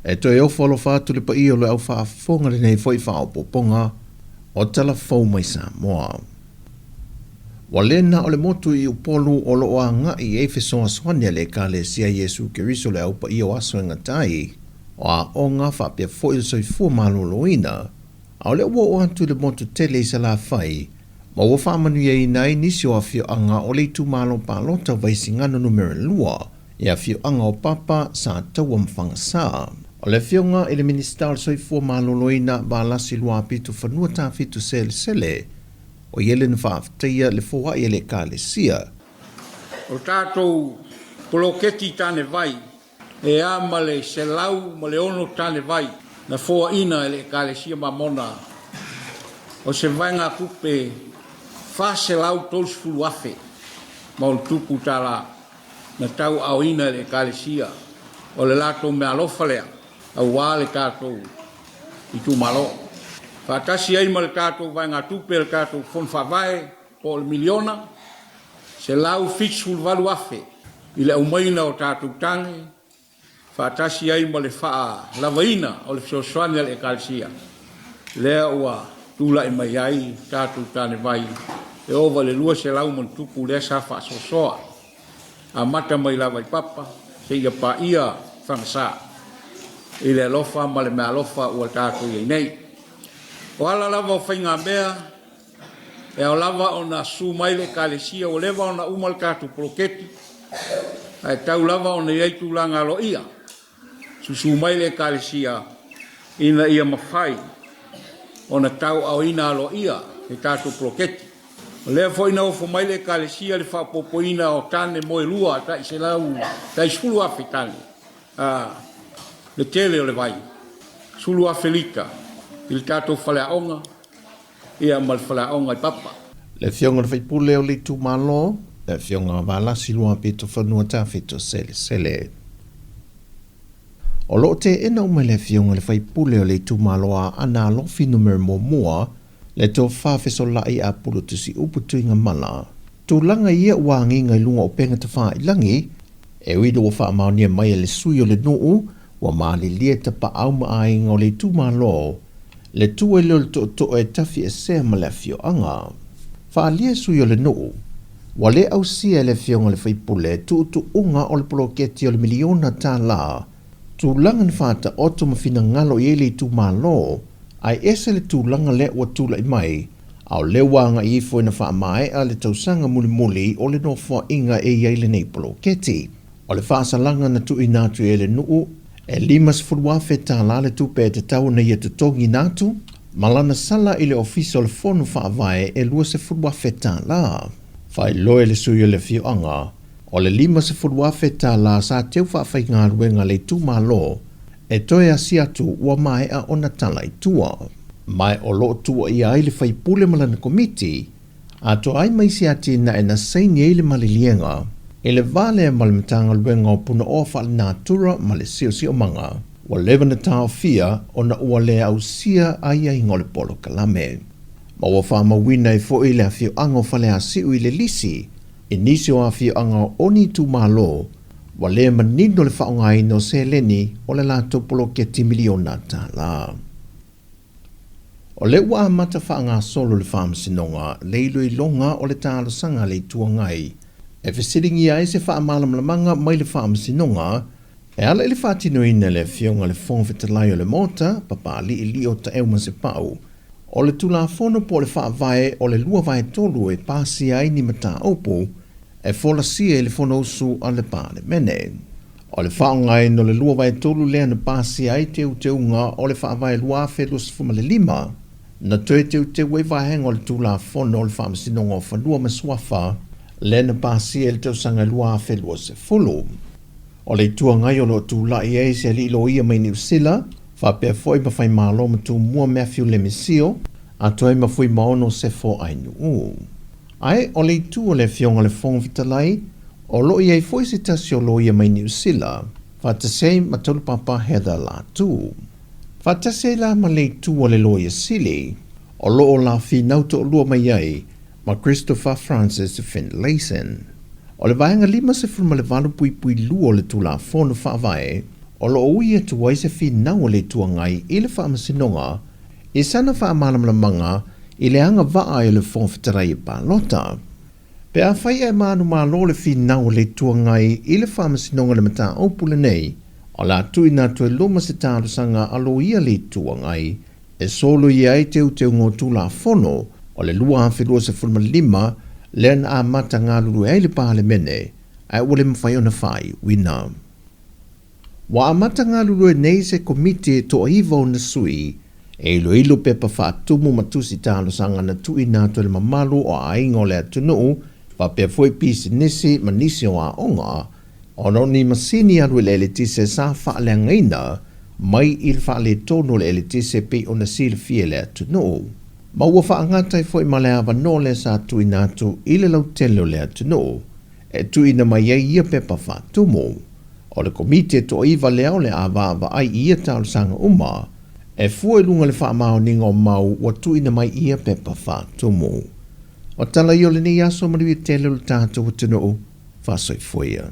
E toe ofo alofa atu le paia o le au faafofoga lenei foi faaopoopoga o Tala Fou mai Samoa. Ua le na o le motu i Upolu o lo o agai i ai fesoasoani a le Ekalesia Iesu Keriso le Au Paia o Aso e Gata ai, o aoga faapea foi le soifua maloloina, a o lea ua oo atu i le motu tele i Salafai ma ua faamanuiaina ai nisi o afioaga o le itumalo palota o Vaisigano Numera 2 i afioaga o Papa, Sataua ma Fagasa. O le Afioga i le Minisita o le Soifua Maloloina, Valasi Luapito Fanua Tafitu Selesele, o ia lea na faafetaia le foai a le Ekalesia. O tatou poloketi tane vai e a ma le 106 tane vai na foaina e le Ekalesia Mamona o se vaegatupe 430 afe ma ona tupu tala na tauaaoina e le Ekalesia o le latou meaalofa lea aua le tatou itumalo. Faatasi ai ma le tatou vaegatupe a le tatou Fono Faavae po o le miliona $178,000 i le aumaina o tatou tane faatasi ai ma le faalavaina o le fesoasoani a le Ekalesia lea ua tulai mai ai tatou tanevai e ova i le 200 ma ona tupu lea sa faasoasoa amata mai lava i Papa seia paia Fagasa i le alofa ma le meaalofa ua tatou i ai nei. O ala lava o faigamea E ao lava ona susu mai le Ekalesia, ua leva ona uma le tatou poloketi, ae tau lava ona i ai tulaga aloaia. Susu mai le Ekalesia ina ia mafai ona tauaaoina aloaia le tatou poloketi. O lea foi na ofo mai le Ekalesia i le faaopoopoina o tane moelua tai selau, tai 10,000 tane le tele o le vai, 10,000 lita i le tatou faleaoga. Ia ma le faleaoga i Papa. Le Afioga i le Faipule o le Itumalo, le Afioga Valasi Luapito Fanua Tafito Selesele. O lo o teena uma e le Afioga i le Faipule o le Itumalo Aana Alofi Numera Muamua le Tofa Fesola'i Apulu Tusiupu Tuigamala. Tulaga ia ua agiga i luga o upega tafailagi, e ui ina ua faamaonia mai e le sui o le nuu ua malilie tapaau ma aiga o le itumalo Le tu ai lea o le tootoo e tafiesea ma le afioaga. Faaalia sui o le nuu, ua le ausia e le afioga i le faipule tuutuuga o le poloketi o le miliona tala, tulaga na faataoto ma finagalo i ai le itumalo, ae ese le tulaga lea ua tulai mai, a o lea ua agai ifo ina faamaea le tausaga mulimuli o le nofoaiga e i ai lenei poloketi. O le faasalaga na tuuina atu e le nuu, e $50,000 le tupe e tatau ona ia totogiina atu, ma lana sala i le Ofisa o le Fono Faavae e $20,000. Faailoa e le sui o le afioaga, o le $50,000 sa teu faafaigaluega a le itumalo e toe asi atu ua maea ona tala i tua. Ma o lo o tuuaia ai le faipule ma lana komiti Atoa ai ma isi atinae na saini ai le maliliega i le va lea ma le Matagaluega o Punaoa Faalenatura ma le Siosiomaga, ua leva na taofia ona ua le ausia aiaiga o le polokalame. Ma ua faamauina ai foi le afioaga o Faleasiu i le lisi i nisi o afioaga o ni itumalo ua le manino le faaaogaina o seleni o le latou poloketi miliona tala. O lea ua amata faagasolo le Faamasinoga le iloiloga o le talosaga a le Itu Agai e fesiligia ai se faamalamalamaga mai le Faamasinoga e ala i le faatinoina e le Afioga i le Fofoga Fetalai o le Maota, Papalii Lio Taeu Masepau, o le Tulafono po o le Faavae o le 2/3 e pasia ai ni mataupu e folasia i le Fonousu a le Palemene. O le faaaogaina o le 2/3 lea na pasia ai teuteuga o le Faavae 2025, na toe teuteu ai vaega o le Tulafono o le Faamasinoga o Fanua ma Suafa lea na pasia i le tausaga 2020. O le Itu Agai o lo o tulai ai se alii loia mai Niu Sila, faapea foi ma Faimalo ma Tumua Matthew Lemisio, atoa ai ma Fuimaono Sefo Ainuu. Ae o le itu o le Afioga i le Fofoga Fetalai, o lo o i ai foi se tasi o loia mai Niu Sila, faatasi ai ma Taulupapa Heather Latu. Faatasi ai la ma le itu a le Loia Sili, o lo o la finau toalua mai ai ma Christopher Francis Finlayson. O le Vaega 58.2 o le Tulafono Faavae, o lo o ui atu ai se finau a le Itu Agai i le Faamasinoga i sana faamalamalamaga i le agavaa ai o le Fofoga Fetalai e palota. Pe afai ae manumalo le finau a le Itu Agai i le Faamasinoga i le mataupu lenei, o le a tuuina atu i luma se talosaga a loia le Itu Agai e soloia ai teuteuga o Tulafono o le 2025 lea na amata galulue ai le Palemene ae ua le mafai ona faaiuina. Ua amata galulue nei se Komiti e toaiva ona sui e iloilo pepa faatumu ma tusi talosaga na tuuina atu e le mamalu o aiga o le atunuu faapea foi pisinisi ma nisi o aoga ona o ni masini alu i le eletise sa faaleagaina mai i le faaletonu o le eletise pei ona silafia e le atunuu. Ma ua faagata ai foi ma le avanoa lea sa tuuina atu i le lautele o le atunuu e tuuina mai ai ia pepa faatumu. O le Komiti e toaiva lea o le a vaavaai i ia talosaga uma e fua i luga o le faamaoniga o mau ua tuuina mai i ia pepa faatumu. O tala ia o lenei aso manuia tele o le tatou atunuu. Faasoifua ia.